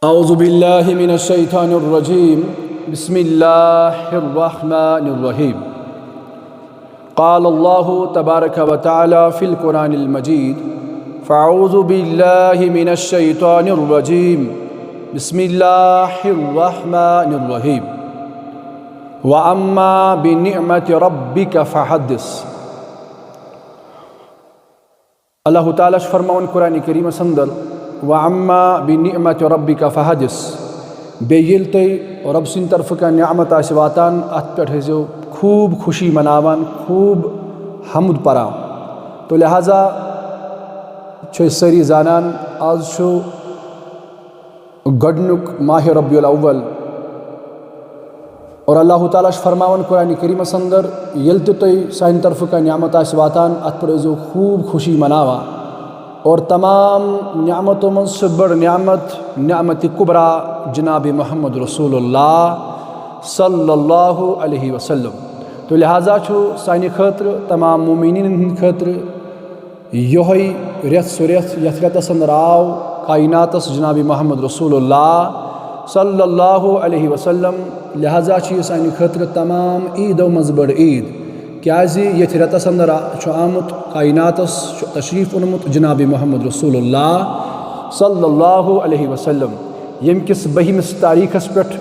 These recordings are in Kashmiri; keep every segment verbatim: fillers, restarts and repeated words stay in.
أعوذ بالله من الشيطان الرجيم. بسم الله الرحمن الرحيم. قال الله تبارك وتعالى في القرآن المجيد: فأعوذ بالله من الشيطان الرجيم. بسم الله الرحمن الرحيم. وأما بنعمة ربك فحدث. اللہ تعالیٰ چھُ فرماوان قرآن کریمس اندر، "وَأَمَّا بِنِعْمَةِ رَبِّكَ فَحَدِّثْ"، بیٚیہِ ییٚلہِ تۄہہِ رۄب سٕنٛدِ طرفہٕ کانٛہہ نعمت آسہِ واتان، اتھ پٮ۪ٹھ ٲسۍزیو خوٗب خوشی مناوان، خوٗب حمد پران۔ تو لہذا چھِ أسۍ سٲری زانان، آز چھُ گۄڈٕنیُک ماہِ ربیع الاول۔ اور اللہ تعالیٰ چھُ فرماوان قرآن کریمس اندر، ییٚلہِ تہِ تۄہہِ سانہِ طرفہٕ کانٛہہ نعمت آسہِ واتان، اتھ پٮ۪ٹھ ٲسۍزیو خوٗب خوشی مناوان۔ اور تمام نعمتو منٛز چھِ بٔڑ نعمت نعمت کبریٰ جناب محمد رسول اللہ صلی اللہ علیہ وسلم۔ تو لہذا چھُ سانہِ خٲطرٕ، تمام مومنیٖنن ہٕنٛدِ خٲطرٕ، یۄہے رٮ۪تھ سُہ رٮ۪تھ یتھ رٮ۪تس اندر آو کائناتس جناب محمد رسول اللہ صلی اللہ علیہ وسلم۔ لہذا چھُ یہِ سانہِ خٲطرٕ تمام عیدو منٛز بٔڑ عید، کیازِ یتھ رٮ۪تس اندر آ-، چھُ آمُت کائناتس، چھُ تشریف اونمُت جناب محمد رسول اللہ صلی اللہ علیہ وسلم، ییٚمہِ کِس بٔہمِس تاریخس پٮ۪ٹھ،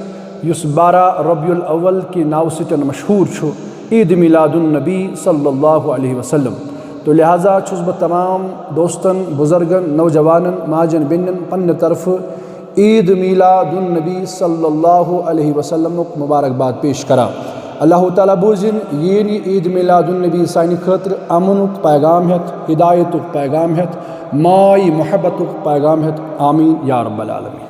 یُس بارہ ربیع الاول کہِ ناوٕ سۭتۍ مشہوٗر چھُ، عید میلاد النبی صلی اللہ علیہ وسلم۔ تو لہذا چھُس بہٕ تمام دوستن، بزرگن، نوجوانن، ماجن، بیٚنٮ۪ن پننہِ طرفہٕ عید میلاد النبی صلی اللہ علیہ وسلمُک مبارکباد پیش کران۔ اللہ تعالیٰ بوٗزِن یِیِن یہِ عید میلاد النبی سانہِ خٲطرٕ امنُک پیغام ہٮ۪تھ، ہدایتُک پیغام ہٮ۪تھ، ماے محبتُک پیغام ہٮ۪تھ۔ آمین یا رب العالمین۔